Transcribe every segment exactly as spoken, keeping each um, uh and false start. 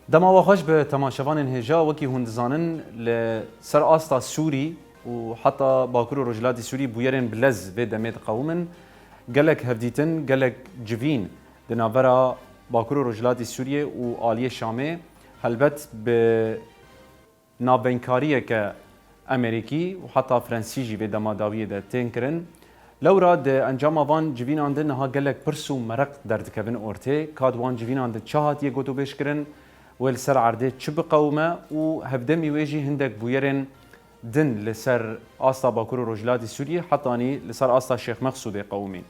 Dema we xweş bi temaşevanên hêja, wekî hûn dizanin, li ser asta Sûrî û heta Bakur û Rojhilatî Sûrî bûyerên bi lez vê demê diqewimin. Gelek hevdîtin, gelek civîn di navbera Bakur û Rojhilatî Sûriyê û aliyê Şamê, helbet bi navbeynkariye ke Amerîkî û heta Frensî jî vê dema dawiyê de tên kirin. Lewra di encama van civînan de niha gelek pirs û mereq derdikevin ortê, ka di wan civînan de çi hatiye gotûbêj kirin, wê li ser erdê çi biqewime û hevdemî wê jî hindek bûyerên din li ser asta Bakur û Rojhilatî Sûriyê hetanî li ser asta Şêx Meqsûdê qewimîn.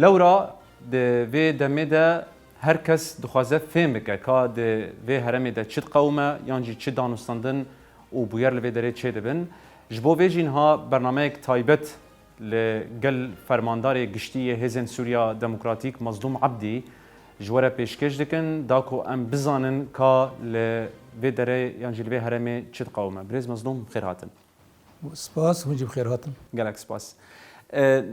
Lewra di vê demê de her kes dixwaze fêm bike ka di vê herêmê de çi diqewime yan jî çi danûstandin û bûyer li vê derê çêdibin. Ji bo vê jî niha bernameyek taybet li gel Fermandarê Giştî yê Hêzên Sûriya Demokratîk Mazlûm Ebdî ji we re pêşkêş dikin, da ku em bizanin ka li vê derê yan jî li vê herêmê çi diqewime. Birêz Mazlûm, bi xêr hatin. Spas, hûn jî bi xêr hatin. Gelek spas. E,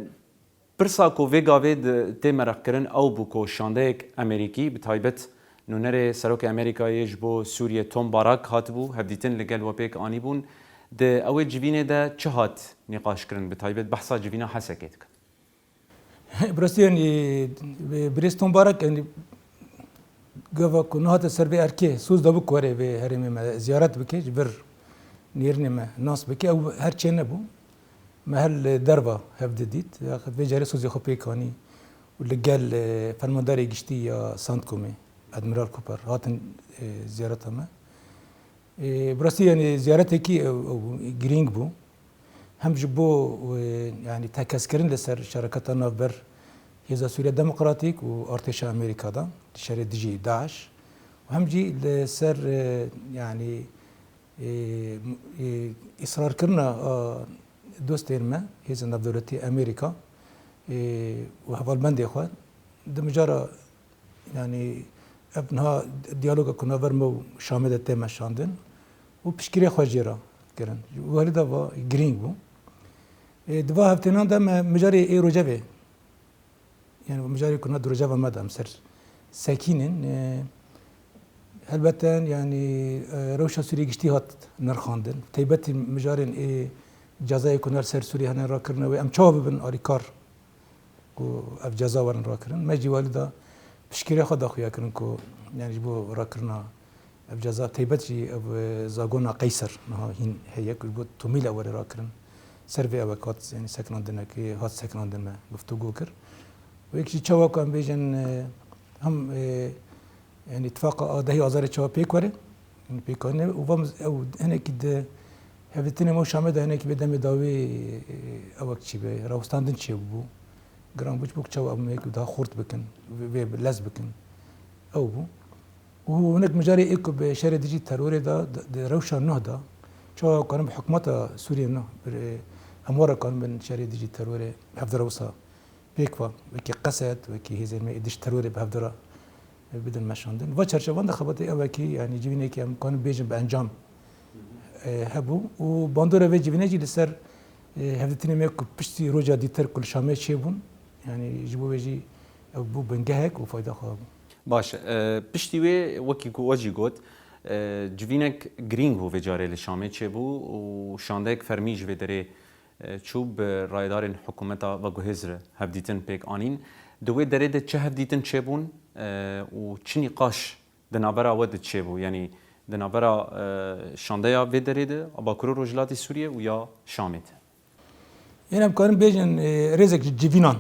Pirsa ku vê gavê di, tê mereqkirin ew bû ku şandeyek Amerîkî, bi taybet nûnerê Serokê Amerîkayê ji bo Sûriyê Tom Barak hatibû, hevdîtin li gel we pêk anîbûn. Di ewê civînê de çi hat nîqaşkirin, bi taybet behsa civîna Hesekê dikin? Bi rastî, yanî, birêz Tom Barak, yanî, gava ku nehate ser vê erkê, soz dabû ku were vê herêmê me ziyaret bike, ji vir nêrînê me nas bike, ew her çê nebû. Me her li derva hev didît. Vê carê sozê xwe pêk anî û li gel, e, Fermandarê Giştî ya Centcomê, Admiral Cooper, hatin, e, ziyareta me. E, bi rastî, yanî, ziyaretekî ew, ew girîng bû. Hem ji bo, e, yanî, tekez kirin li ser şereketa navber Hêza Sûriya Demokratîk û artêşa Amerîka de, şerê dijî DAIŞ, û hem jî li ser, e, yanî, e, e, îsrarkirina, a, dostên me, hêzên navdewletî Amerîka, e, û hevalbendê xwe, di mijara, yanî, ev niha diyaloga ku navber me û Şamê de tê meşandin û piştgirê xwe jê re kirin. Ji wê alî de va girîng bû. E, di va hevtênan de me mijarê ê rojevê, yanî mijarê ku na di rojeva me de em ser sekînin, e, helbeten, yanî, e, rewşa Sûriyê giştî hat nirxandin. Taybetî mijarên ê cezayê ku na li ser Sûriyê hene rakirine wê em çawa bibin alîkar ku ev ceza werin rakirin. Me jî welî da piştgirê xwe da xuya kirin ku, yanî, ji bo rakirina ev ceza, taybet jî ev, e, zagona Qeyser niha hîn heye ku ji bo tomîle were rakirin. Ser vê ew hat, yanî, sekinandinekê hat sekinandin me guftûgo kir. Û yek jî çawa ku em bêjin, e, hem, e, yanî, îtifaqa a dehê Azarê çawa pêk were, yanî, pêk anîne û va min ew hinekî di hevdîtinê me û Şamê de hinekî vê demê dawî, e, ewek çî be, rawestandin çêbûbû. Giran bû, çi bû ku çawa em yek daha xurt bikin, vê, vê lez bikin. Ew bû. Û hinek mijarê ê ku bi şerê dijî terorê de, di, di rewşa nuh de, çawa karin bi hikûmeta Sûriyê nuh, bi, em were karin bin şerê dijî terorê hevdira wisa pêk ve, wekî Qesed, wekî hêzên me ê dij terorê bi hevdira bidin meşandin. Va çerçevan de xebatê ewekî, yanî civînekî em karin bêjin bi encam, e, hebû û bandora vê civînê jî li ser, e, hevdîtinê me ku piştî roja dîtir ku li Şamê çêbûn, yanî ji bo wê jî ew bû bingehek û fayda xwe hebû. Baş e, piştî wê, wekî ku we jî got, e, civînek girîng bû vê carê li Şamê çêbû û şandeyek fermî ji vê derê, e, çû, bi rayedarên hikûmeta veguhêz re hevdîtin pêk anîn. Di wê derê de çi hevdîtin çêbûn, e, û çi nîqaş di navbera we de çêbû? Yanî di navbera, e, şandeya vê derê de a Bakur û Rojhilatî Sûriyê û ya Şamê de? Ên em karin bêjin, e, rêzek ji civînan,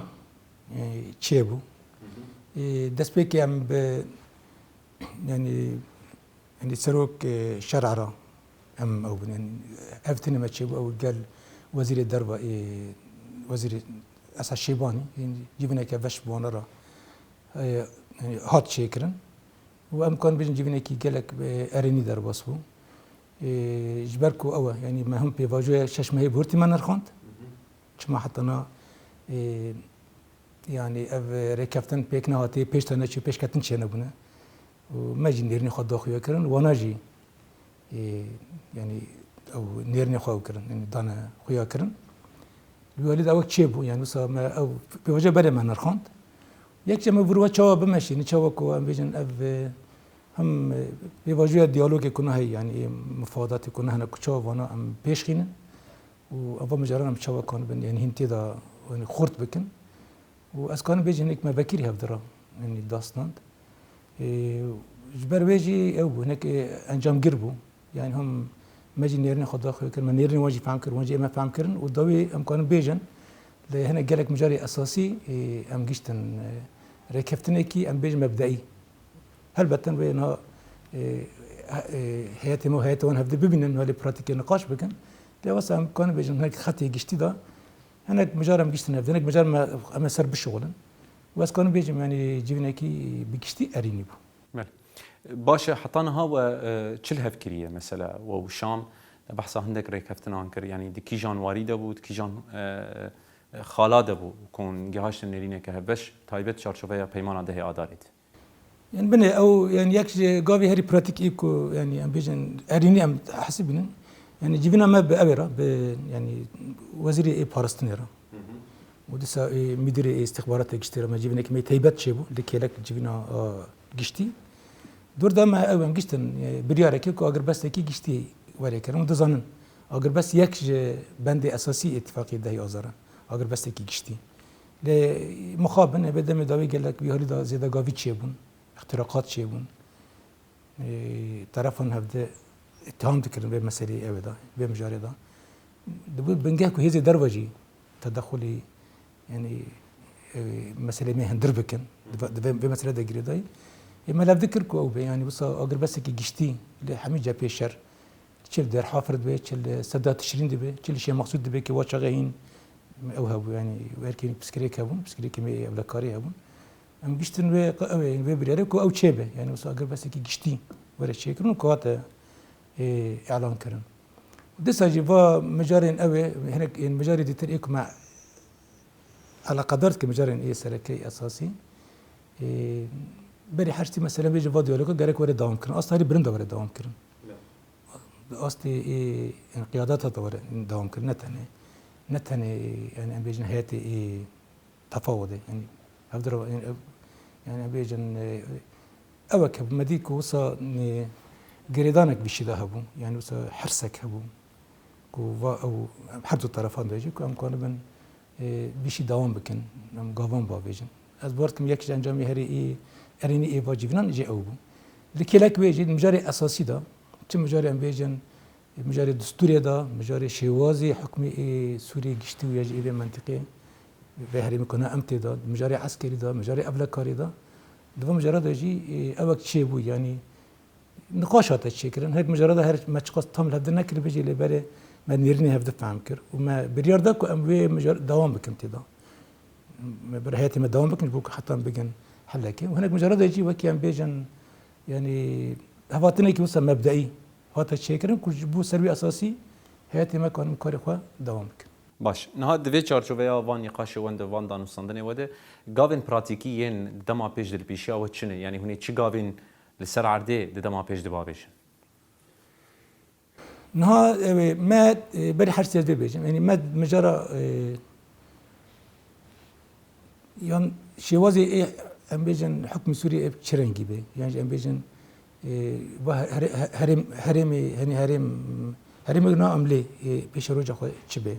e, çêbû. E, destpêkê em bi, yanî, yanî serok, e, şer'a re em ew bin. Yanî ev tine me çêbû, ew gel wezîrê derva, e, wezîrê Esad Şêbanî, yanî civîneke veş bi wana re, e, yanî hat çêkirin. Û em karin bêjin civînekî gelek, e, erênî derbas bû. E, ji ber ku ew e, yanî me him pêvajoya şeş mehê bi hurtî me nirxand. Çima heta na, e, yanî ev rêkeftin pêk nehatê, pêş de neçû, pêşketin çênebûne. Û me jî nêrînê xwe da xuya kirin, wana jî, e, yanî ew nêrînê xwe ew kirin, yanî dane xuya kirin. Li wê alî de ew çêbû, yanî wisa me ew pêvajoya berê me nirxand. Yek jî me vir we çawa bimeşînin, çawa ku em bêjin ev, e, Hem, e, pêvajoya diyalogê ku ne heye, yanî, ê mifadatê ku ne hene, ku çawa vana em pêş xînin û eva mijaran em çawa kanibin, yanî, hîn tê de, yanî, xurt bikin. Û ez kanim bêjim hinek me vekirî hevdira, yanî, da stand. Ê, ji ber wê jî ew bû, hinek, e, encamgir bû. Yanî, hem me jî nêrînê xwe daxuya kir, me nêrînê wan jî fehm kir, wan jî ê me fehm kirin û dawî em kanin bêjin, lê hinek gelek mijarê esasî, ê, em giştin, e, rêkeftinekî, em bêjin mebdeî. Helbet em wê niha, e, e, heyetê me û heyetê wan hevdî bibînin, niha lê pratîkê niqaş bikin. Lê wesa em kanin bêjin hinek xetê giştî de, hinek mijar em giştin hevdî, hinek mijar me, em ê ser bişuxulin. Û ez kanim bêjim, yanî civînekî bi giştî erînî bû. Belê. Baş e, heta niha we, e, çi li hev kiriye mesela? We û Şam, te behsa hindek rêkeftinan kir, yanî di kîjan warî de bû, di kîjan, e, e, xala de bû, ku hûn gihaştin nêrîneke hevbeş, taybet çarçoveya peymana dehê Adarê de? Yanî binê ew, yanî yek ji gavê herî pratîk ê ku, yanî em bêjin erînî em hesibînin. Yanî civîna me bi ew ê re, bi, yanî wezîrê ê parastinê re. Hı hı. Û dîsa ê müdîrê ê îstixbaratê giştî re me civînekî me taybet çêbû, li kêlek civîna, a, giştî. Dûr de me ew em giştin, e, biryarekê ku agirbestekî giştî were kirin. Hûn dizanin, agirbest yek ji bendê esasî îtîfaqê dehê Azar e. Agirbestekî giştî. Lê mixabin, ê vê demê dawî gelek vî halî de zêdegavî çêbûn, îxtîraqat çêbûn. Ê, terefan hevdi îttiham dikirin vê meseleyê ew ê de, vê mijarê de. Dibû bingeh ku hêzê derve jî tedexulî, yanî, ê, meseleyê me hundir bikin, di ve, di vê, vê mesele de girêdayî. Ê, me lev dikir ku ew bê, yanî wisa agirbestekî giştî li hemî cephê şer, çi li Dêrhafir dibe, çi li Seda Tişrîn dibe, çi li Şêx Meqsûd dibe, ki wa çaxê hîn ew hebû, yanî werkê piskirêk hebûn, piskirêkê me ewlekarî hebûn. Em giştin wê, ew ê, wê biryarê ku ew çêbe. Yanî wisa agirbestekî giştî were çêkirin û ku hate, ê, îlan kirin. Dîsa jî va mijarên ew ê, hinek ên mijarê dîtir ê ku me eleqedar dikin, mijarên ê sereke esasî. Ê, berî her tiştî mesela bêje va diyaloga gerek were dewam kirin. Asta herî bilind de were dewam kirin. Bi astê ê, ên qiyadeta de were dewam kirin. Ne tenê, ne tenê, yanî em bêjin heyetê ê tefawudê. Yanî hevdira, yanî ev, yanî em bêjin, e, ew e ke me dî ku wisa, e, girêdanek bişî de hebû. Yanî wisa hirsek hebû. Ku va ew, em her du terefan de jî ku em kanibin, e, bişî dewam bikin, em gavan bavêjin. Ez bawer dikim yek ji encamê herî ê, erênî ê va civînan jî ew bû. Li kêlek wê jî di mijarê esasî de, çi mijarê em bêjin, mijarê distûrê de, mijarê şêwazê hukmê ê Sûriyê giştî û ya jî ê vê mentiqê, vê herêmê ku ne em tê de, mijarê eskerî de, mijarê ewlekarî de, di van mijara de jî, ê, ewek çêbû, yanî niqaş hate çêkirin. Her mijara de her me çiqas tam li hevdi nekiribê jî lê berê me nêrînê hevdi fehm kir û me biryar da ku em wê mijar dewam bikin tê de. Me bi heyetê me dewam bikin ji bo ku heta em bigin helekê. Û hinek mijara de jî wekî em bêjin, yanî hevatinekî wisa mebdeî hate çêkirin ku ji bo ser wî esasî heyetê me kanin karê xwe dewam bikin. Baş. Niha di vê çarçoveya van nîqaşê we de, van danûstandinê we de, gavên pratîkî yên dema pêş de li pêşiya we çi ne? Yanî hûn ê çi gavên li ser erdê di dema pêş de bavêjin? Niha, ew ê, me, e, berî her sê vê bêjim. Yanî me mijara, e, yan şêwazê ê, em bêjin hukmê Sûriyê ev çi rengî be? Yan jî em bêjin, e, va here-, he-, herêm, herêmê, henî herêm, herêmê na em lê, e, pêşeroja xwe çi be?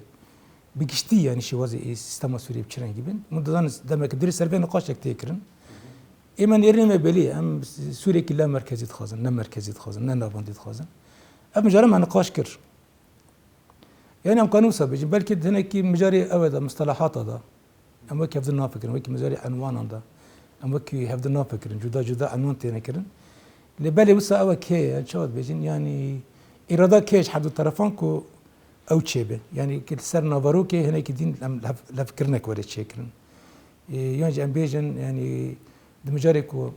Bi giştî, yanî şêwazê ê sîstema Sûriyê bi çi rengî bin? Hûn dizanin, demeke dirê ser vê niqaşek tê kirin. Ê me nêrînê me belî ye, em Sûriyekî lemerkezî dixwazin, ne merkezî dixwazin, ne navendî dixwazin. Ev mijara me niqaş kir. Yanî em kanin wisa bêjin, belkî di hinekî mijarê ew e de, mustelahata de, em wekî hevdin nafikirin, wekî mijarê enwanan de, em wekî hevdin nafikirin, cuda cuda enwan têne kirin. Lê belê wisa ew e kê ye, çawa dibêjin, yanî îrada kê ye ji her du terefan ku ew çêbe. Yanî ki li ser naverokê hinekî din em lev-, levkirinek were çêkirin. Ê, yan jî em bêjin, yanî di mijarê ku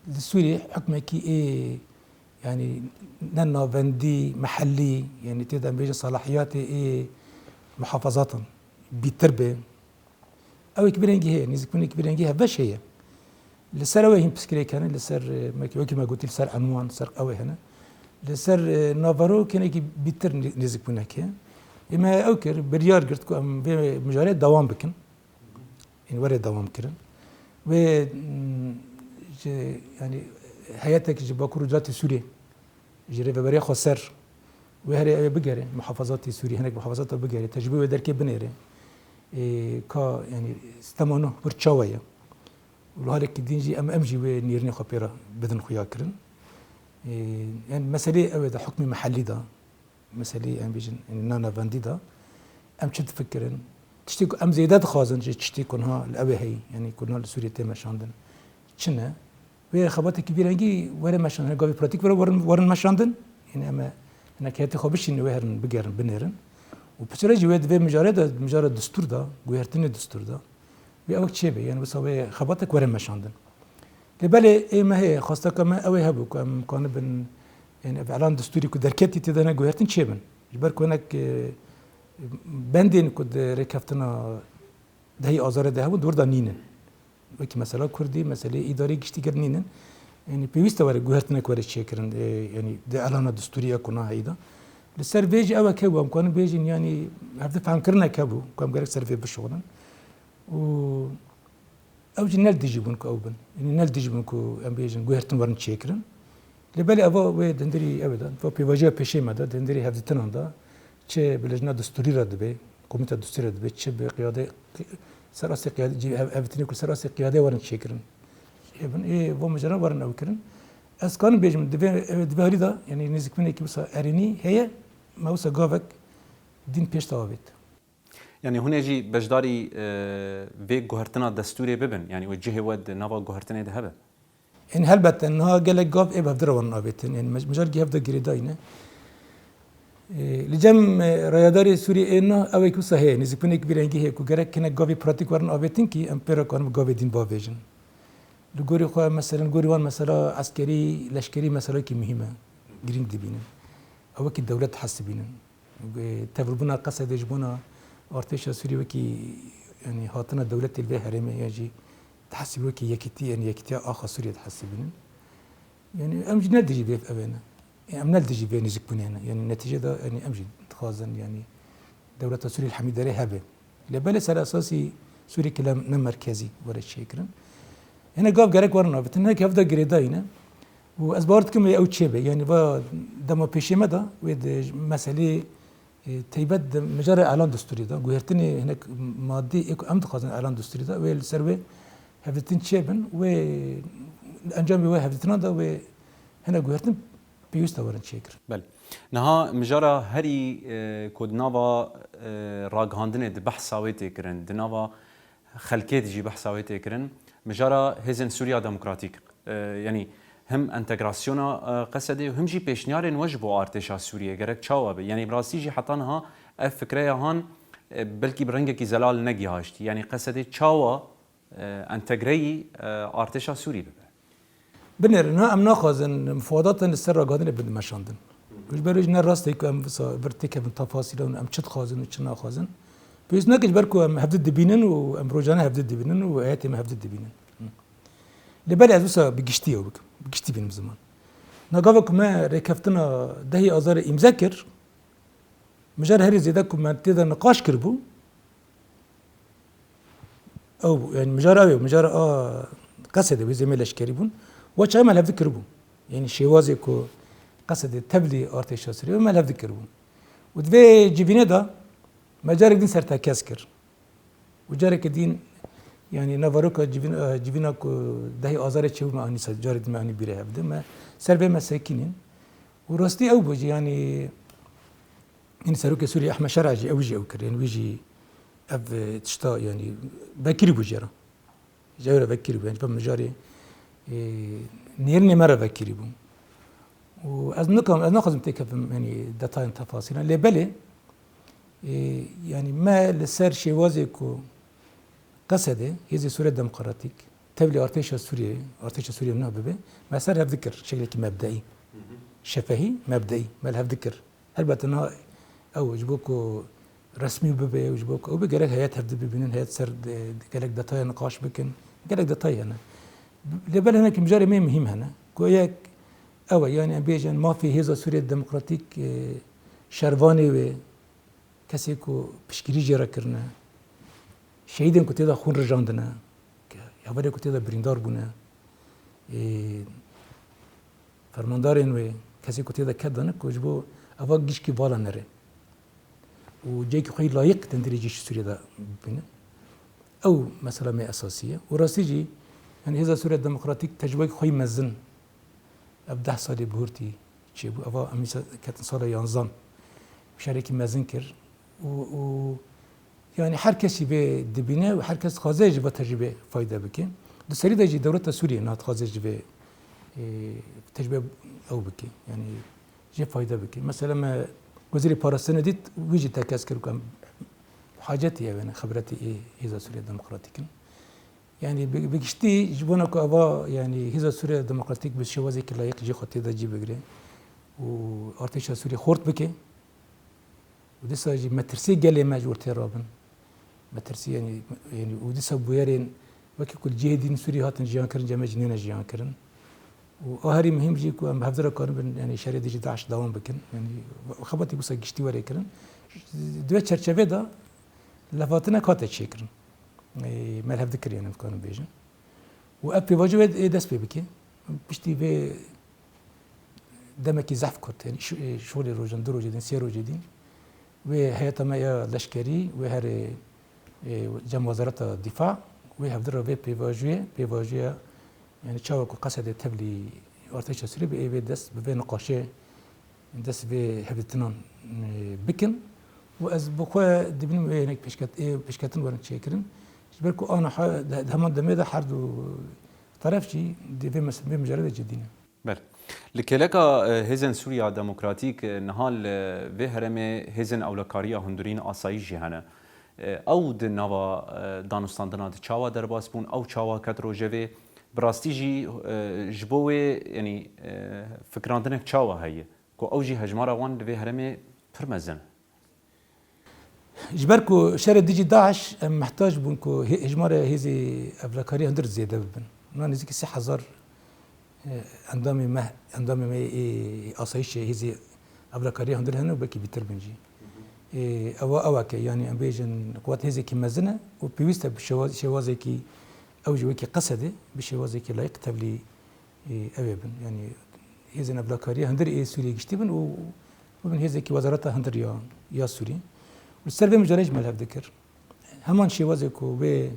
li Sûriyê hukmekî ê, yanî ne navendî, mehellî, yanî tê de em bêjin salahiyatê ê muhafazatan bîtir be. Ew ê ki bi rengî heye, nêzîkbûnekî bi rengî hevbeş heye. Li ser ew ê hîn piskirêk hene, li ser, e, me, wekî me gotî, li ser enwan, li ser ew ê hene. Li ser, e, naverok hinekî bîtir nê-, nêzîkbûnek heye. Ê me ew kir, biryar girt ku em vê mijarê dewam bikin. Ên were dewam kirin. Wê, mm, Ji, yanî heyetek ji Bakur û Rojhilatê Sûriyê ji Rêveberiya Xweser wê herê ew ê bigere, muhafazatê Sûriyê, hinek muhafazata bigere, tecrûbê wê derkê binêre. Ê, ka, yanî, stema nû wir çawa ye? Û li halekî din jî em, em jî wê nêrînê xwe pê re bidin xuya kirin. Ê, yanî meselê ew ê de hukmê mehellî de, meselê em bêjin, yanî na navendî de em çi difikirin? Tiştê ku em zêde dixwazin ji tiştê ku niha li ew ê heyî, yanî ku niha li Sûriyê tê meşandin, çi ne? Wê xebatekî vî rengî were meşandin, gavê pratîk were werin, werin meşandin. Yanî em ê hinek heyetê xwe bişînin, wê herin bigerin, binêrin. Û piçe re jî wê di vê mijarê de, mijara distûr de, guhertinê distûr de, wê ew çêbe, yanî wisa wê xebatek were meşandin. Lê belê ê me heye, xwesteka me ew ê hebû ku em kanibin, yanî ev elan distûrî ku derketî tê de ne guhertin çêbin. Ji ber ku hinek, e, bendên ku di rêkeftina dehî Azarê de hebûn, di wir de nînin. Wekî mesela Kurdî, meseleyê îdarî giştî gel nînin. Yanî pêwîst e were guhertinek were çêkirin, e, yanî di elana distûrî ya ku na heyî de. Li ser vê jî ewek hebû, em kanin bêjin, yanî hevdî fehmkirinek hebû, ku em gerek ser vê bişuxulin. Û ew jî ne li dijî bûn ku ew bin. Yanî ne li dijî bûn ku em bêjin guhertin werin çêkirin. Lê belê eva wê dindirî ew ê de, va pêvajoya pêşê me de, dindirî hevdîtinan de, çi bi lijna distûrî re dibe, komîta distûrî re dibe, çi bi qiyade, ser astê qiyade, cî-, hev-, hevdîtinê ku ser astê qiyadê werin çêkirin. Ê bin, ê va mijara werin ew kirin. Ez kanim bêjim, di vê, ew ê di vê halî de, yanî nêzîkbûnekî wisa erênî heye, me wisa gavek din pêş de avêt. Yanî hûn ê jî beşdarî, e, vê guhertina destûrê bibin, yanî wê cihê we di nava guhertinê de hebe? Ên helbet niha gelek gav ê bi hevdira werin avêtin. Ên mej-, mijarkî hevda girêdayî ne. E, li cem, e, rayedarê Sûriyê ê na ew ê ku wisa heye, nêzîkbûnek vî rengî heye ku gerek hinek gavê pratîk werin avêtin kî em pê re karin gavê din bavêjin. Li gorî xwe, meselen, gorî wan mesela eskerî, leşkerî meselekî muhîm e, girîng dibînin. Ew wekî dewlet dihesibînin. Tevlbûna Qesedê ji bona artêşa Sûrî wekî, yanî hatina dewletê li vê herêmê ya jî dihesibî wekî yekîtî, yanî yekîtiya axa Sûriyê dihesibînin. Yanî em jî ne dijî vê evê ne. Em ne li dijî vê nêzîkbûnê ne. Yanî netîcê de, yanî em jî dixwazin, yanî dewleta Sûrî li hemî derê hebe. Lê belê ser esasî Sûrî kile ne merkezî were çêkirin. Hinek gav gerek werin avêtin, hinek hevda girêdayî ne. Û ez bawer dikim wê ew çêbe. Yanî va dema pêşê me de wê di meselê, e, teybet di mijara elan distûrî de, guhertinê hinek madî ê ku em dixwazin elan distûrî de, wê li ser wê hevdîtin çêbin, wê encamê wê hevdîtinan de wê hinek guhertin pêwîst e werin çêkirin. Belê. Niha mijara herî, e, ku di nava, e, ragihandinê di behsa wê tê kirin, di nava xelkê de jî behsa wê tê kirin, mijara Hêzên Sûriya Demokratîk. E, yanî him entegrasyona, e, Qesedê û him jî pêşniyarên we ji bo artêşa Sûriyê gerek çawa be? Yanî bi rastî jî heta niha ev fikreya han, e, belkî bi rengekî zelal negihaştî. Yanî Qesedê çawa e, entegreyî, e, artêşa Sûrî bibe. Binêrin, ha, em naxwazin mufadatan li ser ragihandinê bidin meşandin. Ji ber wê jî ne rast e ku em wisa vir têkevin tefasîlan û em çi dixwazin û çi naxwazin. Pêwîst nake ji ber ku em hevdi dibînin û em rojane hevdi dibînin û heyetê me hevdi dibînin. Lê belê ez wisa bi giştî ew bikim. Bi giştî bînim ziman. Na gava ku me rêkeftina dehê Azarê îmze kir, mijar herî zêde ku me tê de niqaş kiribû, Ew bû, yanî mijara ew, mijara a Qesedê wê zêmê leşkerî bûn. Wa çawa me li hevdi kiribû. Yanî şêwazê ku Qesedê tevlî artêşa Sûriyê me li hevdi kiribû. Û di vê civînê de me carek din sertekez kir. Û careke din, yanî nav zaroka civîn-, e, civîna ku dehê Azarê çêbû me anî ser, carek din me anî bîrê hevdi. Me ser vê me sekinîn. Û rastî ew bû jî, yanî Yanî Serokê Sûriyê Ehmed Şera jî ew jî ew kir. Yanî wî jî ev, e, tişta, yanî vekirî bû jê re. Ji ew re vekirî bû. Yanî vê mijarê, e, nêrînê me re vekirî bû. Û ez nikam, ez naxwazim têkevim, yanî detayên tefasîlan. Lê belê, e, yanî me li ser şêwazê ku Qesedê, Hêzê Sûriya Demokratîk, tevlî artêşa Sûriyê, artêşa Sûriyê niha bibe, me ser hev dikir, şeklekî mebdeî. Şefehî, mebdeî, me li hev dikir. Helbet niha ew ji bo ku resmî bibe û ji bo ku ew be gerek heyet hev dibînin, heyet ser de-, gelek detaya niqaş bikin. Gelek detayî hene. Lê belê hinek mijarê me muhîm hene. Ku yek ew e, yanî em bêjin mafê Hêza Sûriya Demokratîk, e, şervanê wê, kesê ku piştgirî jê re kirine, şehîdên ku tê de xûn rijandine, hevalên ku tê de birîndar bûne, Ê, fermandarên wê, kesê ku tê de ket dane ku ji bo eva gişkî vala nere û cihekî xwe yî layiq tendirê cî ji Sûriyê de bibîne. Ew mesela me esasî ye. Û rastî jî, yani Hêza Sûriya Demokratîk tecrubeyekî xwe yî mezin ev deh salê bihurtî çêbû. Eva em îsa ketin sala yanzan. Şerekî mezin kir. Û, û yani her kesî vê dibîne û her kes dixwaze ji vê tecrûbê fayde bike. Di serî de jî dewleta Sûriyê niha dixwaze ji vê, e, tecrûbê ew bike. Yani jê fayde bike. Mesela me Wezîrê Parastinê dît, wî jî tekez kir ku em hacetî ev ne, xibretî ê Hêza Sûriya Demokratîk in. Yani bi, bi giştî ji bona ku eva, yani Hêza Sûriya Demokratîk bi şêwazekî layîq jê xwe tê de cî bigire û artêşa Sûrî xort bike û dîsa jî metirsiyê gelê me ji wir tê rabin. Metirsî, yani, yani û dîsa bûyerên wekî ku li cihê dîn Sûrî hatin jiyan kirin, cem me jî nêne jiyan kirin. Û a herî muhîm jî ku em bi hevdira karin bin, yani şerê dijî DAIŞ dewam bikin. Yani xebatî wisa giştî were kirin. Di vê çerçevê de levhatinek hate çêkirin. Ê, me li hev dikir, yani, em dikarin bêjin. Û ev pêvajo wê ê dest pê bike. Piştî vê demekî zehf kurt, yani şo-, ê, şolê rojan, du rojê din, sê rojê din, wê heyeta me ya leşkerî, wê herê, ê, cem Wezareta Dîfa, wê hevdira vê pêvajoyê, pêvajoya, yani çawa ku Qesedê tevlî artêşa Sûrî bi ê vê dest, bi vê niqaşê dest vê hevdîtinan, e, bikin. Û ez bi xwe dibînim wê hinek pêşket-, ê pêşketin werin çêkirin. Ji ber ku aniha de-, di heman demê de her du teref jî di vê mes-, vê mijarê de cidî ne. Belê. Li kêleka, e, Hêzên Sûriya Demokratîk, e, niha li vê herêmê hêzên ewlekariya hundirîn asayîş jî hene. E, ew di nava, e, danûstandina de çawa derbas bûn, ew çawa ket rojevê? Bi rastî jî, e, ji bo wê, yanî, e, fikrandinek çawa heye? Ku ew jî hejmara wan li vê herêmê pir mezin e. Ji ber ku şerê dijî DAIŞ, em mehtac bûn ku hê-, hejmarê hêzê evlekariyê hundir zêde bibin. Niha nêzîkî sê hezar, e, endamê me, endamê me ê asayîşê hêzê evlekariyê hundir hene û belkî bîtir bin jî. Ê, ewa, ewa ke, yanî em bêjin quwet hêzekî mezin e û pêwîst e bi şêwa-, şêwazekî, ew jî wekî Qesedê, bi şêwazekî layîq tevlî Ê, ew ê bin. Yanî hêzên evlekariyê hundir ê Sûriyê giştî bin û bibin hêzekî wezareta hundir ya, ya Sûrî. Û li ser vê mijarê jî me li hev dikir. Heman şêwazê ku wê,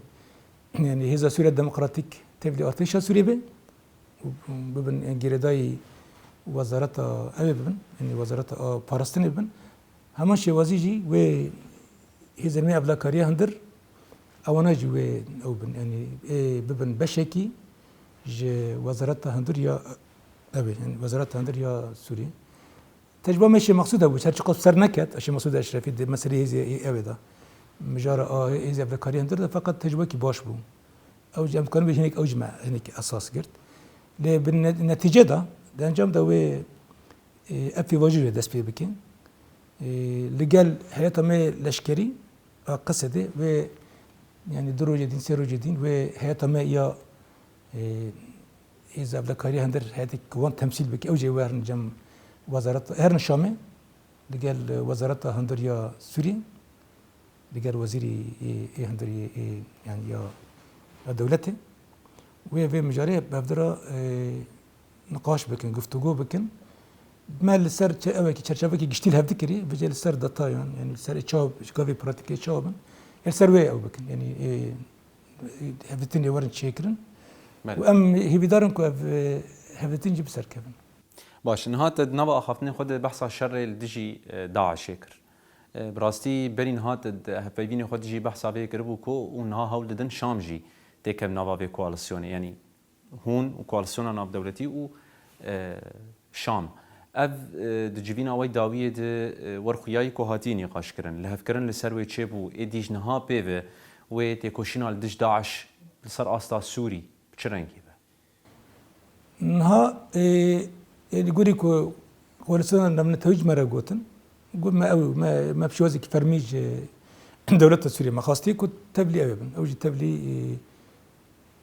yanî hêza Sûriya Demokratîk tevlî artêşa Sûriyê be û bibin, e, girêdayî wezareta ew ê bibin, yanî wezareta a parastinê bibin. Heman şêwazî jî wê hêzên me evlakariya hundir, ewana jî wê ew bin, yanî ê bibin beşekî ji wezareta hundir ya ew ê, yanî wezareta hundir ya Sûrî. Tecrüba me Şêx Meqsûd hebû, her çiqas ser neket, Şêx Meqsûd Eşrefî di meselê hêzê ew ê de. Mijara a hêzê evlakariya hundir de feqet tecrübekî baş bû. Ew jî em dikarin bêjin hinek ew jî me hinek esas girt. Lê bi ne-, netîce de, di encam de wê, e, ev pêvajoyê dest pê bikin. E, li gel heyeta me leşkerî a Qesedê wê, yanî du rojê din, sê rojê din wê heyeta me ya, e, hêza evlekariya hundir heyetê ku wan temsîl bike, ew jî werin cem wezareta, herin Şamê, li gel wezareta hundir ya Sûrî. Digel wezîrî ê, ê hundirî ê, yanî ya, ya dewletê. Wê vê mijarê bi hevdira, e, niqaş bikin, guftûgo bikin. Me li ser çe-, ewekî çerçevekî giştî li hev dikirî, vêce li ser detayan, yanî li ser ê çawa, gavê pratîkê çawa bin, ya li ser wê ew bikin. Yanî, e, e, hevdîtinê werin çêkirin. Belê. Û em hêvîdar in ku ev, e, hevdîtin jî bi ser kevin. Baş, niha te di nava axaftinê xwe de behsa şerê li dijî, e, DAIŞê kir. E, bi rastî berî niha te di hevpeyvînê xwe de jî behsa vê kiribû ku û niha hewl didin Şam jî têkeve nava vê koalîsyonê, yanî hûn û koalîsyona navdewletî û, e, Şam. Ev, e, di civîna wê dawiyê de, e, werxuyayî ku hatiye nîqaşkirin, lihevkirin li ser wê çêbû, êdî ji niha pê ve wê têkoşîna li dij DAIŞ li ser asta Sûrî bi çi rengî be? Niha, ê, ê, li gorî ku koalîsyona navnetewî ji me re gotin, got me ew, me, me bi şêwazekî fermî ji dewleta Sûriyê me xwestiye ku tevlî ew ê bin. Ew jî tevlî, ê,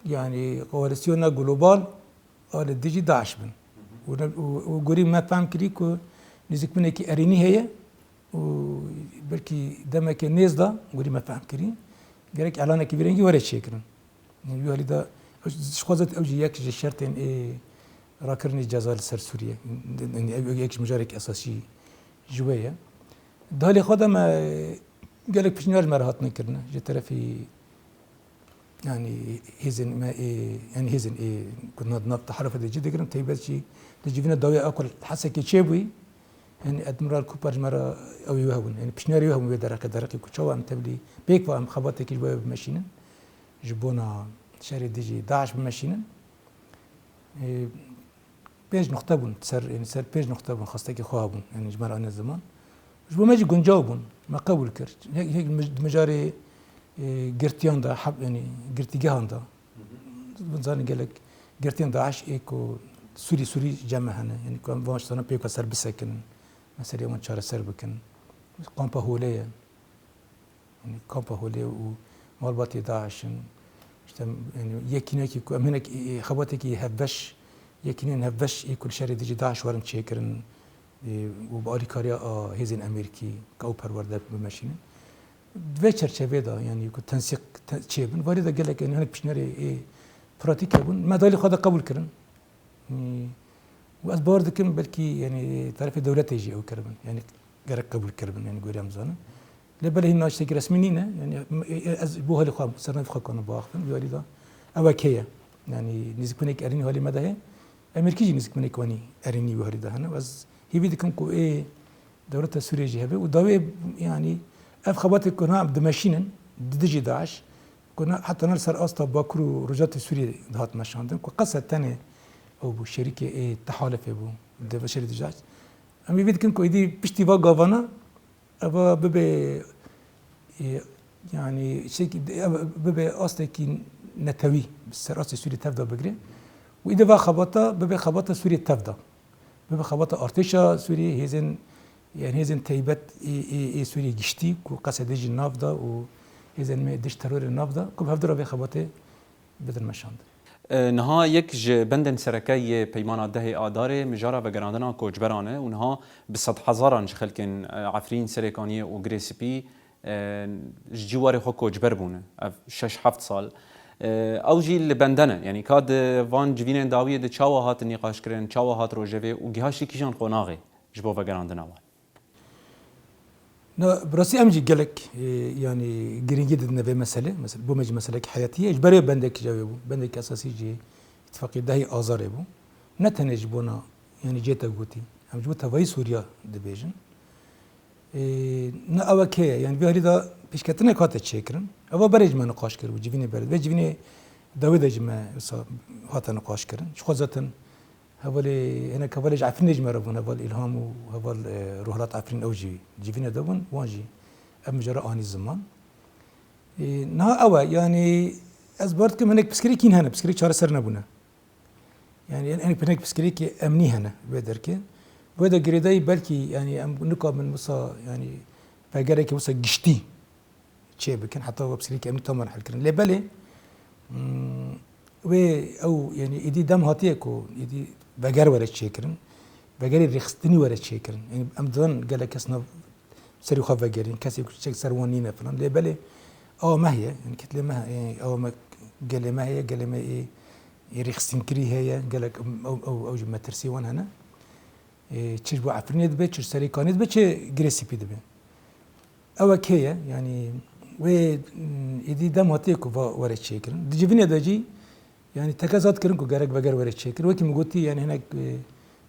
yanî koalîsyona global a li dijî DAIŞ bin. Û ne, û, û gorî me fehm kirî ku nêzîkbûnekî erênî heye û belkî demeke nêz de gorî me fehm kirî, gerek elanekî vî rengî were çêkirin. Yanî wî alî de Ji xwe zat ew jî yek ji şertên ê rakirinê ceza li ser Sûriye. Yanî ev yek ji mijarek esasî ji wê ye. Di halê xwe de me gelek pişniyar ji me re hatine kirine. Ji terefî yanî hêzên me ê, yanî hêzên ê ku na-, nav teherufê de cî digirin, taybet jî di civîna dawî a ku li Hesekê çêbûyî, yanî Admiral Cooper ji me re ew ê wê hebûn. Yanî pişniyarê wê hebûn wê dereqê, dereqê ku çawa em tevlî pêk ve em xebatekî ji bo wê bimeşînin. Ji bona şerê dijî DAIŞ bimeşînin. Ê, pênc nuqte bûn, ser, yanî ser pênc nuqte bûn, xwestekê xwe hebûn, yanî ji me re anîne ziman. Ji bo me jî guncaw bûn, me qebûl kir. Yek, yek mij-, di mijarê, ê, girtiyan de, heb-, yanî girtîgehan de. Hûn zanîn gelek girtiyên DAIŞ ê ku Sûrî, Sûrî cem me hene, yanî ku em van ştana pêk ve ser bisekinin, meseleyê wan çareser bikin. Kampa Holê ye. Yanî kampa Holê û malbatê DAIŞ in. Îşte, yanî yekînekî ku em hinek, ê, ê, xebatekî hevbeş, yekîneyên hevbeş ê ku li şerê dijî DAIŞ werin çêkirin, ê, û bi alîkariya a hêzên Amerîkî ku ew perwerde bimeşînin. Di vê çerçevê de, yanî ku tensîq te-, çêbin, varê de gelek, yanî hinek pişniyarê ê pratîk hebûn. Me di alî xwe de qebûl kirin. Û ez bawer dikim belkî, yanî, terefê dewletê jî ew kiribin. Yanî gerek qebûl kiribin, yanî gorî em zanin. Lê belê hîn na tiştekî resmî nîne. Yanî, e, e, ez bo halê xwe, ser navê xwe kanim biaxivim, vî alî de. Ew ek heye. Yanî nêzîkbûnek erênî halê me de heye. Amerîkî jî nêzîkbûnek wanî erênî wî halî de hene. Û ez hêvî dikim ku ê dewleta Sûriyê jî hebe. Û dawê, yanî, ev xebatê ku na dimeşînin, di dijî DAIŞ, ku na, heta na li ser asta Bakur û Rojatê Sûriyê dihat meşandin, ku qese tenê ew bû, şerîkê ê tehalefê bû, di şerê dijî DAIŞ. Em ê vî dikin ku êdî piştî va gavana, eva bibe, e, yanî, şekî, ev bibe astekî netewî, ser astê Sûriyê tev de bigire. Û êdî va xebata, bibe xebata Sûriyê tev de. Bibe xebata artêşa Sûriyê, hêzên, yanî hêzên taybet ê, ê, ê Sûriyê giştî, ku qese dijî nav de û hêzên me dij terorê nav de, ku bi hevdira vê xebatê bidin meşandin. E, niha yek ji bendên sereke yê Peymana dehê Adarê mijara vegerandina koçberan e û niha bi sedhezaran ji xelkên, e, Efrîn, Serêkaniyê û Girê Spî, e, ji cîwarê xwe koçber bûne. Ev şeş heft sal. E, ew jî li bende ne. Yanî ka di van civînên dawiyê de çawa hat nîqaşkirin, çawa hat rojevê û gihaştî kîjan qonaxê ji bo vegerandina wan? Na, bi rastî em jî gelek, e, yanî girîngî didine vê meselê. Mesele, bo me jî meselekî heyatî ye. Ji ber wê bendekî ji wê bû. Bendekî esasî jî îtifaqê dehê Azarê bû. Ne tenê ji bona, yanî cê te gotî. Em ji bo tevayî Sûriya dibêjin. E, na ew ek heye. Yanî vê alî de pêşketinek hate çêkirin. Eva berê ji me niqaş kiribû. Civînê berê. Vê civînê dawê de ji me wisa hate niqaş kirin. Ji xwe zaten Hevalê, hinek hevalê ji Efrînê ji me re bûn, heval Îlham û heval, e, Ruhlat Efrîn, ew jî civînê de bûn, wan jî ev mijara anî ziman. E, niha ew e, yanî ez bawer dikim hinek pirsgirêk hîn hene, pirsgirêk çareser nebûne. Yanî hinek, hinek pirsgirêkê emnî hene vê derkê. Wê de girêdayî belkî, yanî em nikabin wisa, yanî vegerekê wisa giştî çê bikin, heta wê pirsgirêkê emnî tamamen hel kirin. Lê belê, mm, wê ew, yanî êdî dem hatiye ku êdî veger were çêkirin, vegerê rêxistinî were çêkirin. Yanî em dizanin gelek kes nav serî xwe vegerîn, kesê ku çiçek ser wan nîne filan. Lê belê awa me heye, yanî kitlê me, e, awa me, gelê me heye, gelê me ê, ê rêxistinîkirî heye, gelek ew, ew, ew, ew jî metirsî wan hene. E, çi ji bo Efrînê dibe, çi ji Serêkanê dibe, çi Girê Spî dibe. Ew ek heye, yanî wê, mm, êdî dem hatiye ku va were çêkirin. Di civînê de jî, yanî tekez hat kirin ku gerek veger were çêkirin. Wekî min gotî, yanî hinek, e,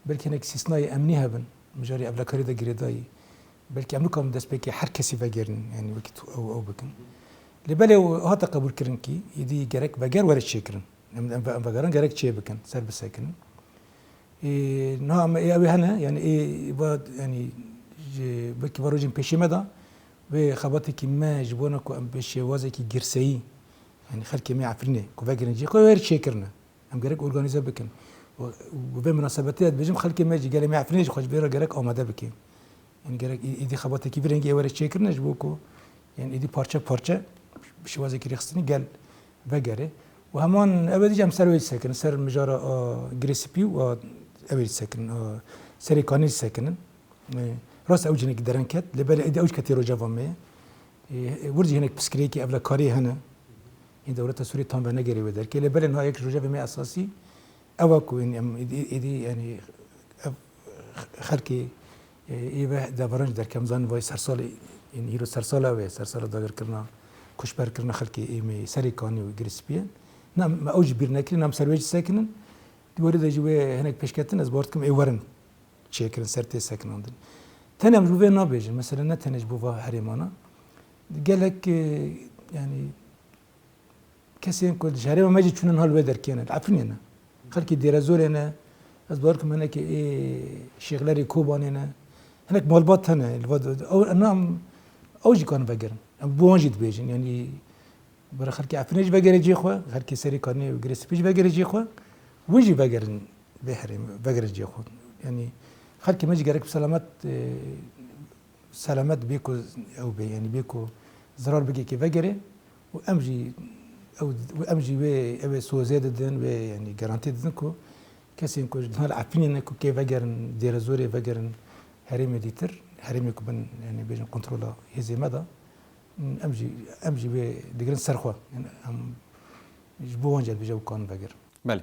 belkî hinek îstîsnayê emnî hebin, mijarê ewlekarî de girêdayî. Belkî em nikarin destpêkê her kesî vegerin, yanî wekî tu ew, ew bikin. Lê belê hate qebûlkirinkî, êdî gerek veger were çêkirin. Em, em, em vegeran gerek çê bikin, ser bisekinin. Ê, niha em ê ew ê hene, yanî ê va, yanî ji, wekî va rojên pêşî me de, wê xebatekî me ji bona ku em bi şêwazekî girseyî, yanî xelkê me Efrînê ku vegerin cihê xwe, wê her çêkirine. Em gerek organîze bikin. Û, û bi vê minasebetê ez dibêjim, xelkê me jî, gelê me Efrînê jî xwe ji vê re gerek amade bike. Yanî gerek î-, îdî xebatekî vî rengî ew were çêkirine ji bo ku, yanî îdî parçe parçe bi şêwazekî rêxistinî gel vegere. Û heman ew ê dî jî em ser wê jî sekirin, ser mijara a Girê Spî û a ew ê jî sekirin, a Serê Kanî jî sekinin. E, rast ew jî hinekî dereng ket, lê belê êdî ew jî ketî rojeva me ye. E, wir jî hinek pirsgirêkê ewlekariyê hene. Dewleta Sûriyê tam venegerê wê derkê. Lê belê niha yek ji rojevê me esasî ew e ku, yanî, em êdî, êdî, yanî, ev xelkê, e, ê ve deveran jî derkem zanin vay sersalê, yanî, îro sersala wê, sersala dagirkirina, koçberkirina xelkê ê me Serê Kanî û Girê Spî ye. Na, me ew jî bîr nekirî, na em ser wê jî sekinin. Di warê de jî wê hinek pêşketin, ez bawer dikim ê werin çêkirin, ser tê sekinandin. Tenê em ji bo vê nabêjin, mesela ne tenê ji bo va herêmana. Gelek, e, yanî, kesên ku ji herêma me jî çûne niha li wê derkê ne, li Efrînê ne. Xelkê Dêrezorê ne, ez bawer dikim hinekê ê Şêxlerê Kobanê ne. Hinek malbat hene, li va, ew, em, ew jî karin vegerin. Em bo wan jî dibêjin, yanî, bira xelkê Efrînê jî vegere cihê xwe, xelkê Serê Kanî û Girê Spî jî vegere cihê xwe, win jî vegerin vê herêmê, vegerin cihê xwe. Yanî, xelkê me jî gerek bi selamet, e, selamet bê ku ew bê, yanî bê ku zirar bike kê vegere û em jî ew, û em jî wê, ew ê sozê didin, wê, yanî, garantî didin ku kesên ku ji niha li Efrînê ne ku kê vegerin Dêrezorê, vegerin herêmê dîtir, herêmê ku bin, yanî, bêjin kontrola hêzê me de, em jî, em jî wê digirin ser xwe. Yanî, em ji bo wan jî dibêje û kanin vegerin. Belê.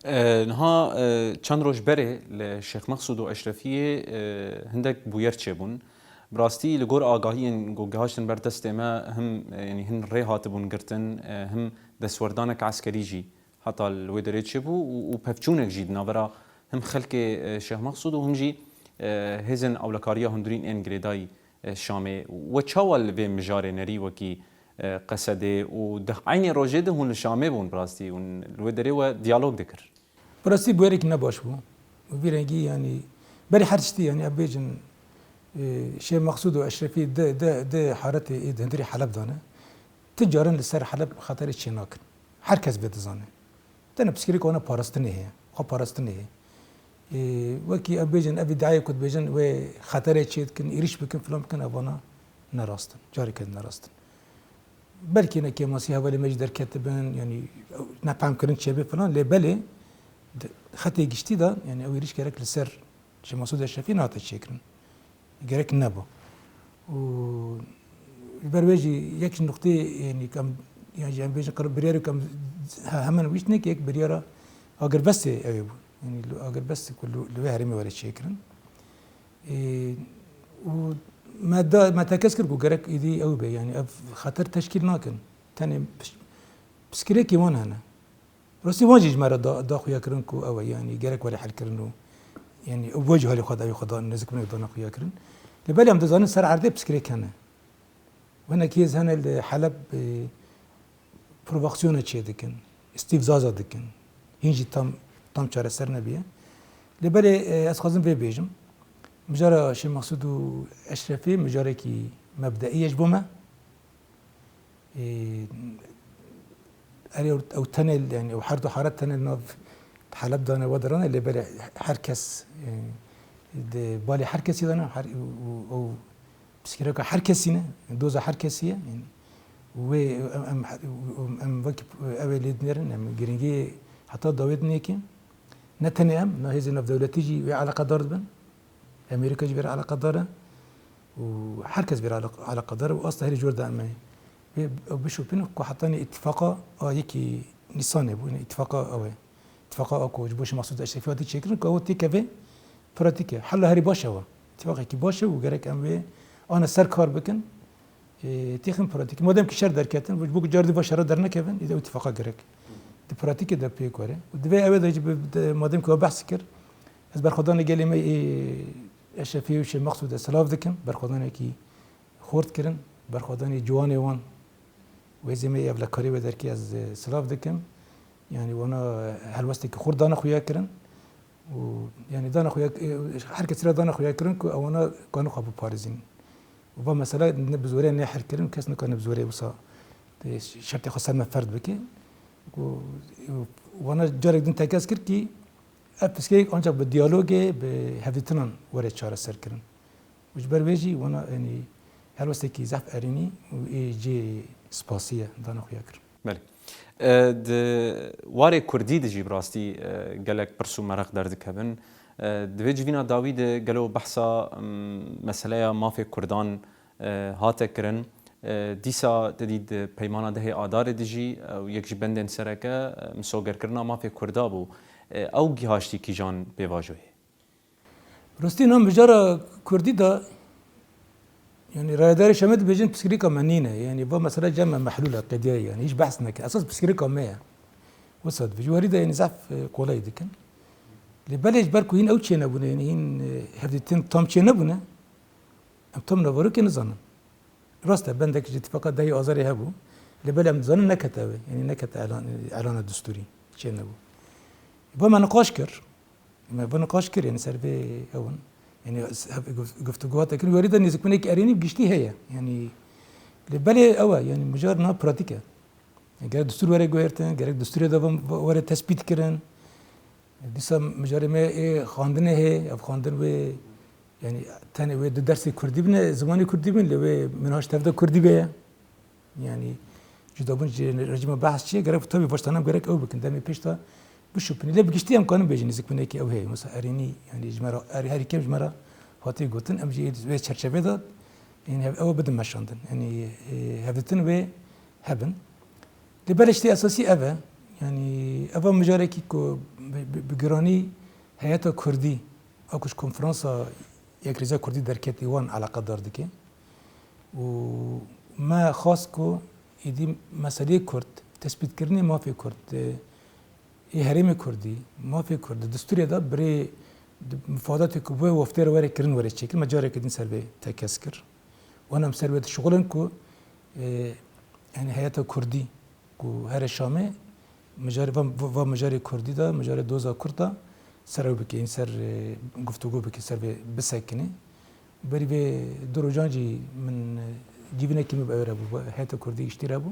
E, niha, e, çend roj berê li Şêx Mexsûd û Eşrefiyê, e, hindek bûyer çêbûn. Bi rastî li gor agahiyên ku gihaştin ber destê me him, e, yanî hin rê hatibûn girtin, e, him destwerdanek eskerî jî heta li wê derê çêbû û, û pevçûnek jî di navbera him xelkê, e, Şêx Mexsûd û him jî, e, hêzên ewlekariya hundirîn ên girêdayî, e, Şamê. We çawa li vê mijarê nerî wekî, e, Qesedê û di eynê rojê de hûn li Şamê bûn bi rastî, hûn li wê derê we diyalog dikir? Bi rastî bûyerekî ne baş bû. Û vî rengî, yanî, berî her tiştî, yanî, em bêjin, e, Şêx Mexsûd û Eşrefî di, di, di haretê ê di hundirê Heleb de ne. Ti carin li ser Heleb xeterê çênakin. Her kes vê dizane. Tenê pirsgirêka wana parastinê heye, xwe parastinê heye. Ê, wekî em bêjin, ev îdiayê ku dibêjin wê xeterê çêdikin, êrîş bikin, filan bikin, ev wana ne rast in. Careke din ne rast in. Belkî ne kêmasî hevalê me jî derketibin, yanî nefehmkirin çêbe filan, lê belê di xetê giştî de, yanî ew êrîş gerek li ser Şêx Mesûd Eşrefî nehate çêkirin. Gerek neba. Û ji ber wê jî yek ji nuqteyê, yanî, em, yan jî em bêjin qir-, biryarê ku em he-, hemen wîst ne ki yek biryara agirbestê ew ê bû. Yanî li agirbestê ku li, li wê herêmê were çêkirin. Ê, û me da, me tekez kir ku gerek êdî ew be, yanî ev xeter teşkîl nakin. Tenê piş-, pirsgirêkê wan hene. Rastî wan jî ji me re da, da xuya kirin ku ew e, yanî gerek were helkirin û, yanî ew jî halê xwe dawî xwe da, nêzikbûnek dana xuya kirin. Lê belê em dizanin ser erdê pirsgirêk hene. Hinek hêz hene li Heleb, e, provokasyona çê dikin, îstîfzaza dikin. Hîn jî tam, tam çareser nebiye. Lê belê, e, ez xwazim vê bêjim. Mijara Şêx Mexsûd û Eşrefî mijarekî mebdeî ye ji bo me. Ê, erê ew, ew tenê, yanî ew her du haret tenê nav Heleb dane we dirane, lê belê her kes, e, di balê her kesî dane, her, û, û, ew pirsgirêka her kesî ne, doza her kesî ye. Yanî wê em, em, em, em wekî ew ê lê dinêrin, em giringiyê heta dawê dinêkin. Ne tenê em, na hêzên navdewletî jî wê eleqedar dibin. Amerîka jî vê re eleqedar e û her kes vê re eleq-, eleqedar e û asta herî jor de em ê wê ew bişopînin ku hetanî îtifaqa a yekî Nîsanê bû, yanî îtifaqa ew e. Îtifaqa a ku ji bo Şêx Mesûd Eşrefî hatî çêkirin ku ew têkeve pratîk e. Hela herî baş ew e. Îtifaqekî baş e û gerek em wê ana ser kar bikin. Ê, têxin pratîkê. Madem ki şer derketin, ji bo ku car dî va şera dernekevin, îde ew îtifaqa gerek di pratîkê de pêk were. Û divê ew ê de jî bi, de, madem ki we behs kir, ez berxwedanê gelê me ê Eşrefî û Şêx Mexsûdê silav dikim. Berxwedanekî xurt kirin, berxwedanê ciwanê wan, wêzê me ê ewlekarî wê derkê ez, e, silav dikim. Yanî wana helwestekî xurt dane xuya kirin. Û, yanî, dana xuya, e, her kesî re dana xuya kirin ku ewana kanin xwe biparêzînin. Û va mesela ne bi zorê nê hel kirin, kes nikane bi zorê wisa, e, şertê xwe ser me ferd bike. Ku, e, wana carek din tekez kir kî ev pirsgirêk ancak bi diyalogê, bi hevdîtinan were çareser kirin. Û ji ber wê jî wana, yanî, helwestekî zehf erênî û ê cê spasî ye, dana xuya kirin. Belê. E, di warê kurdî de jî bi rastî, e, gelek pirs û meraq derdikevin. E, di vê civîna dawî de gelo behsa, m, meseleya mafê kurdan, e, hate kirin. E, dîsa te dî di peymana dehê Adarê de jî, ew yek ji bendên sereke, e, misogerkirina mafê Kurda bû. E, ew gihaştî kîjan pêvajoyê? Rastî na mijara Kurdî de, yanî rayedarê Şamê dibêjin pirsgirêka me nîne. Yanî va mesela cem me mehlûl e, qediya ye. Yanî hiç behs neke. Esas pirsgirêka me ye. Wisa dibêjin. Warî de yanî zehf, e, qolay dikin. Lê belê ji ber ku hîn ew çênebûne, yanî hîn, e, hevdîtin tam çênebûne, em tam navarokê nizanin. Rast e, bendek ji îtifaqa dehê Azarê hebû. Lê belê em dizanin nekete ew ê. Yanî nekete elan-, elana distûrî. Çênebû. Va me niqaş kir. Me va niqaş kir, yanî ser vê ew in. Yanî s-, hev-, guf-, guftûgo hate kirin. Werî de nêzîkbûnekî erênî bi giştî heye. Yanî lê belê ew e, yanî mijar niha pratîk e. Yanî gerek distûr were guhertin, gerek distûrê de ve-, ve-, were tespît kirin. Dîsa mijarê me ê xwendinê heye, ev xwendin wê, yanî tenê wê di dersê kurdî bine, zimanê kurdî bin, lê wê minhaj tev de kurdî be. Yanî cudabûn ji rejîma behs çi ye, gerek tabii vaştana gerek ew bikin, demê pêş de bişopinî. Lê bi giştî em kanin bêjin nêzîkbûnekî ew heye. Mesela erênî, yanî ji me re, er-, herî kêm ji me re hatiye gotin, em jî ê wê çerçevê de, yanî hev-, ew bidin meşandin. Yanî, e, hevdîtin wê hebin. Lê belê tiştê esasî ev e. Yanî eva mijarekî ku bi, bi, bi giranî heyeta kurdî, a ku ji konferansa Yekrêziya Kurdî derketî wan eleqedar dike. Û me xwest ku êdî meseleyê kurd, tespîtkirinê mafê kurd, e, ê herêmê kurdî, mafê kurd di distûrê de birê di mifadatê ku bi wê weftê re were kirin were çêkirin, me careke din ser vê tekez kir. Wan em ser wê dişixulin ku, e, yanî heyeta kurdî ku here Şamê, mijarê va, va, va mijarê kurdî de, mijarê doza kurd de ser ew bike, yên ser, e, guftûgo bike, ser vê bisekine. Berî vê du rojan jî min, e, civînekî min bi ew re bû, bi heyeta kurdî giştî re bû.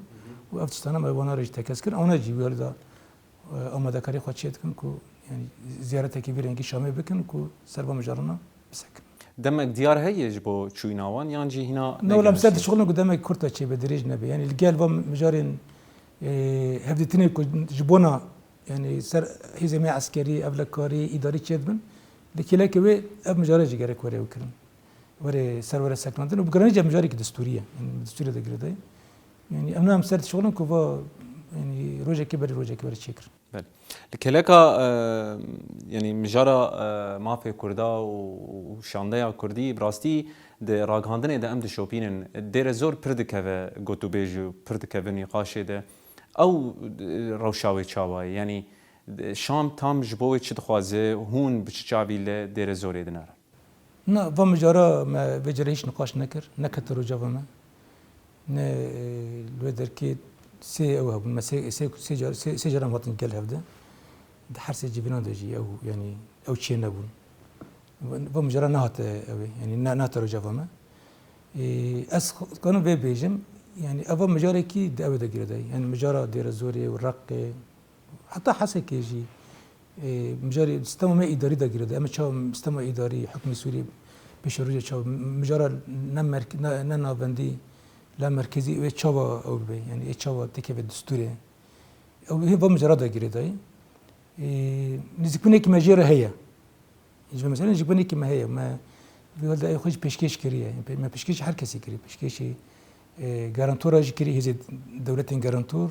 Û ev tiştana me wana re jî tekez kir. Ewna jî wî hal de, e, amadekarî xwe çê dikin ku, yanî ziyaretekî vî rengî Şamê bikin ku ser va mijarana bisekin. Demek diyar heye ji bo çûyîna wan yan jî hîna Ne, wela em ser dişixulin ku demek kurt ve çêbe, dirêj nebe. Yanî li gel va mijarên, e, hevdîtinê ku ji bona, yanî ser hêzê me eskerî, ewlekarî, îdarî çêdibin, li kêleke wê ev mijare jî gerek were ew kirin. Were ser were sekinandin û bi giranî jî ev mijarekî distûrî ye. Yanî bi distûrê de girêdayî. Yanî em ne em ser dişixulin ku va, yanî rojekê berî rojekê were çêkirin. Belê. Li kêleka, e, yanî mijara, e, mafê Kurda û, û şandeya Kurdî, bi rastî di ragihandinê de em dişopînin. Dêrezor pir dikeve gotûbêj û pir dikeve nîqaşê de. Ew, e, rewşa wê çawa ye? Yanî, e, Şam tam ji bo wê çi dixwaze? Hûn bi çi çavî li Dêrezorê dinêrin? Na, va mijara me vê carê hiç niqaş nekir, nekete roja va me. Ne, e, li wê derkê sê ew hebûn, me sê, sê, sê car, sê, sê caran hatin gel hevde. Di her sê civînan de jî ew, yanî ew çê nebûn. Va, va mijara nehate ew ê, yanî ne, nehate roja va me. E, ez kanim vê bêjim, yanî eva mijarekî di ew ê de girêdayî. Yanî mijara Dêrezorê û Reqê, heta Hesekê jî, e, mijarê sistema me îdarî de girêdayî. Em ê çawa sistema îdarî, hukmê Sûriyê pêşerojê çawa, mijara ne merk-, ne, ne navendî, la merkezî wê çawa ew bibe, yanî ê çawa têkeve distûrê. Ew hê va mijara de girêdayî. E, nêzîkbûnekî me jê re heye. Ji mesela nêzîkbûnekî me heye. Me vê hal de ê xwe jî pêşkêş kiriye. Pê-, me pêşkêşî her kesî kiriye. Pêşkêşî, e, garantora jî kiriye, hêzê dewletên garantor.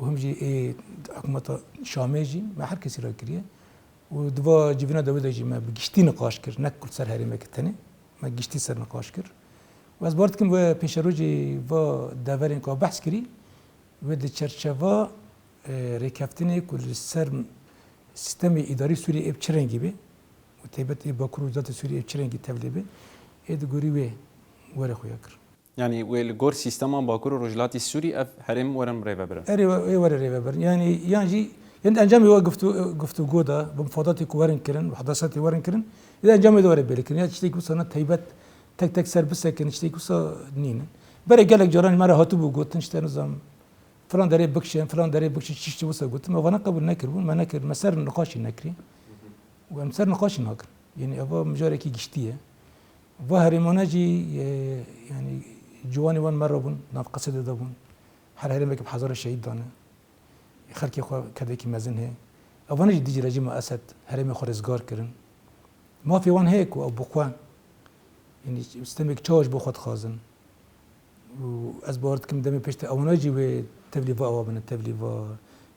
Û him jî ê hikûmeta Şamê jî me her kesî re kiriye. Û di va civîna dewê de jî me bi giştî niqaş kir, ne kul ser herêmeke tenê, me giştî ser niqaş kir. Û ez bawer dikim wê pêşerojê va deverên ku behs kirî, wê di çerçeva, e, rêkeftinê ku li ser sîstemê îdarî Sûriyê ê bi çi rengî be û taybet ê Bakur û Rojhilatê Sûriyê ê bi çi rengî tevlê be, ê di gorî wê were xuya kir. Yanî wê li gor sîstema Bakur û Rojhilatî Sûrî ev herêm werin rêvebirin? Erê, wê, wê were rêvebirin. Yanî, yan jî, yan encamê wê guftu-, guftûgo de, bi mifadatê ku werin kirin, bi hedasatê werin kirin, ya encamê de were belê kirin. Ya tiştê ku sana taybet tek tek ser bisekin, tiştê ku sa nînin. Berê gelek caran me re hatibû gotin, işte nizam, filan derê bikişin, filan derê bikişin, çiştî wisa gotin. Me vana qebûl nekiribûn, me nekir, me ser niqaşî nekirî. Û em ser niqaşî nakin. Yanî eva mijarekî giştî ye. Va herêmane jî, e, yanî ciwanê wan me re bûn, nav qesedê de bûn. Her herêmek bi hezara şehîd dane. Xelkê xwe kedekî mezin heye. Evane jî dijî rejîma Esed herêmê xwe rizgar kirin. Mafê wan heye ku ew bi xwe, yanî sîstemekî çawa ji bo xwe dixwazin. û ez bawer dikim demê pêş de ewana jî wê tevlî va awa bin, tevlî va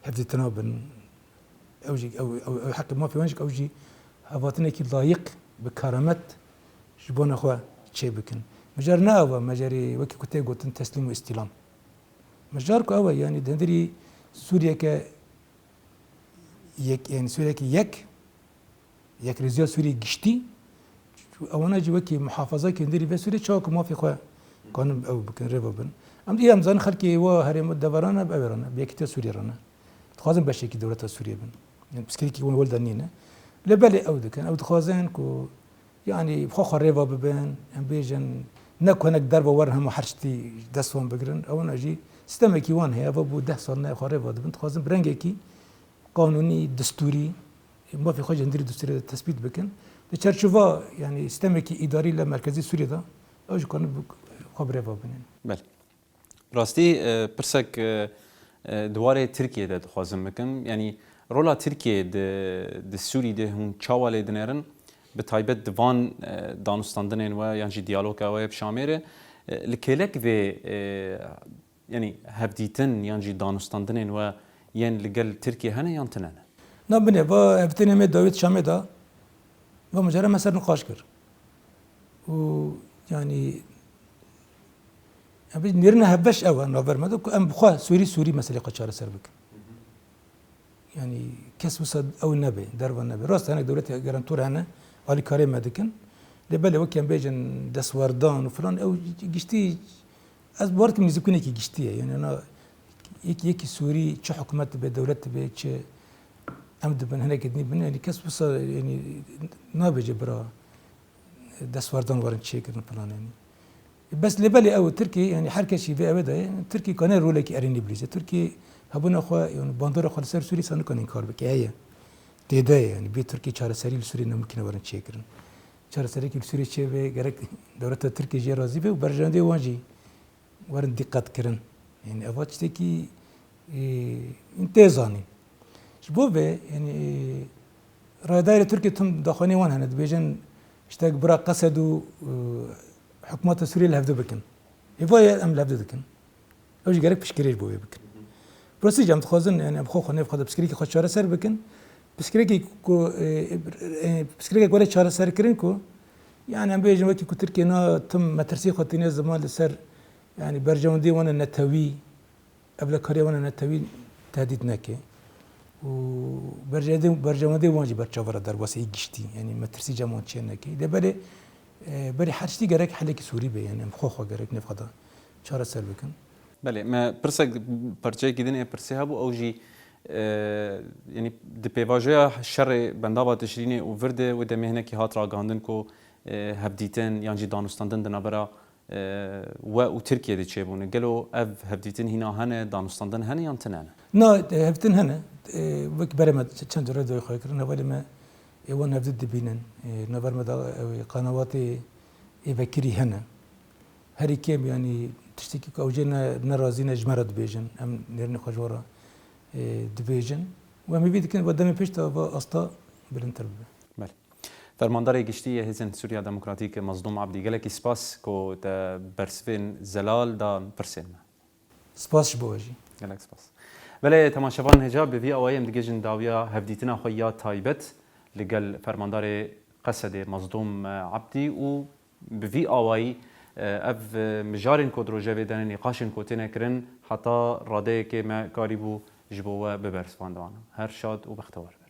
hevdîtina bin. Ew jî, ew, ew, ew heqê mafê wan jî, ew jî hevatinekî layiq bi keramet ji bona xwe çê bikin. Mijar ne ew e, mijarê wekî ku tê gotin teslîm û îstîlam. Mijar ku ew e, yanî di hundirî Sûriyeke yek, yanî Sûriyeke yek, yekrêziya Sûriyê giştî, ewana jî wekî muhafazakî hundirî vê Sûriyê çawa ku mafê xwe kanin ew bikin, rêva bin. Em dî em zanin xelkê wa herêma deveran e, bi ew re ne, bi Yekîtiya Sûriyê re ne. Dixwazin beşekî dewleta Sûriyê bin. Yanî pirsgirêkî wan wel de nîne. Lê belê ew dikin, ew dixwazin ku Yanî, xwe xwe rêva bibin, em bêjin, ne ku hinek derve werin hema her tiştî dest wan bigirin. Ewana jî sîstemekî wan heye, ev bû deh sal ne xwe rêva dibin. Dixwazin bi rengekî qanûnî, destûrî, mafê xwe ji hundirî destûrê de tesbît bikin. Di çerçova, yanî sîstemekî îdarî li merkezî Sûriyê de, ew jî kanin bi xwe bi rêva binin. Belê. Rastî, e, pirsek, e, e, di warê Tirkiyê de dixwazim bikim. Yanî rola Tirkiyê di, di Sûrî de hûn çawa lê dinêrin? Bi taybet di van, e, danûstandinên we yan jî diyaloga we yê bi Şamê re, e, li kêlek vê, e, yanî hevdîtin yan jî danûstandinên we yên li gel Tirkiyê hene yan tine ne? Na binê, va hevdîtinê me dawî di Şamê de, va mijara me ser nîqaş kir. Û, yanî, em bêjin nêrîna hevbeş ew e, navber me de ku em bi xwe, Sûrî, Sûrî meselê xwe çareser bikin. Yanî, kes wisa ew nebe, derve nebe. Rast e, hinek dewletê garantor hene, alîkarê me dikin. Lê belê, wekî em bêjin destwerdan û filan, ew giştî, ez bawer dikim nêzîkbûnekî giştî ye. Yanî, na, yek-, yekî Sûrî, çi hikûmet dibe, dewlet dibe, çi em dibin, hinek dinî bin, yanî kes wisa, yanî, nabêje bira destwerdan werin çêkirin filan, yanî. Bes lê belê ew Tirkî, yanî her kes jî vê ew de ye, Tirkî kane rolekî erênî bilîze. Tirkî hebûna xwe, yanî bandora xwe li ser Sûrî sa nikane înkar bike, heye. Tê de ye, yanî bê Tirkî çareserî li Sûrî nemûkine werin çêkirin. Çareseriyekî li Sûrî çêbe, gerek dewleta Tirkî jê razî be û berjewendê wan jî werin dîqet kirin. Yanî eva tiştekî, e, tê zanîn. Ji bo vê, yanî, e, rayedarê Tirkiyê tim daxuyaniyê wan hene, dibêjin tiştek bira Qesed û, e, hikûmeta Sûriyê li hevdu bikin. Êva ye em li hevdu dikin. Ew jî gerek piştgirî ji bo wê bikin. Rastî jî em dixwazin, yanî em xwe xwe nêv xwe de piştgirêkê xwe çareser bikin. Piştgirêkê ku, e, e, piştgirêkek were çareserkirin ku, yanî em bêjin wekî ku Tirkiye na tim metirsî xwe tîne ziman li ser, yanî berjewendiyê wan e netewî, evlekariya wan e netewî tehdît neke û berjewendê-, berjewendê wan jî ber çavan re derbasî giştî, yanî metirsî cem wan çê neke. Lê belê, e, berî her tiştî gerek helekî Sûrî be, yanî em xwe xwe gerek nêv xwe de çareser bikin. Belê, me pirsek, parçeyekî din ê pirsê hebû, ew jî, e, yanî di pêvajoya şerê bendava Tişrînê û vir de wê demê hinekî hat ragihandin ku, e, hevdîtin yan jî danûstandin di navbera, e, we û Tirkiyê de çêbûne. Gelo ev hevdîtin hîna hene, danûstandin hene yan tine ne? Na, e, hevdîtin hene. E, wek berê me çend care dawî xwe kirin, hevalê me ê wan hevdît dibînin. E, navber me de, e, qanawatê ê vekirî hene. Herî kêm, yanî tiştekî ku ew jê ne, nerazî ne, ji me re dibêjin. Em nêrînê xwe ji wan re, e, dibêjin. Û em hêvî dikin va demê pêş de va asta bilindtir bibe. Belê. Fermandarê Giştî yê Hêzên Sûriya Demokratîk Mezlûm Abdî, gelekî spas ku te bersivên zelal da pirsên me. Spas ji bo we jî. Gelek spas. Belê, temaşevan hêja, bi vî awayî em digihîjin dawiya hevdîtina xwe ya taybet li gel fermandarê Qesedê Mezlûm Abdî û bi vî awayî, e, ev, e, mijarên ku di rojevê de ne, nîqaşên ku têne kirin, heta radeyekê me karîbû ji bo we bibersivandin. Her şad û bextewar be.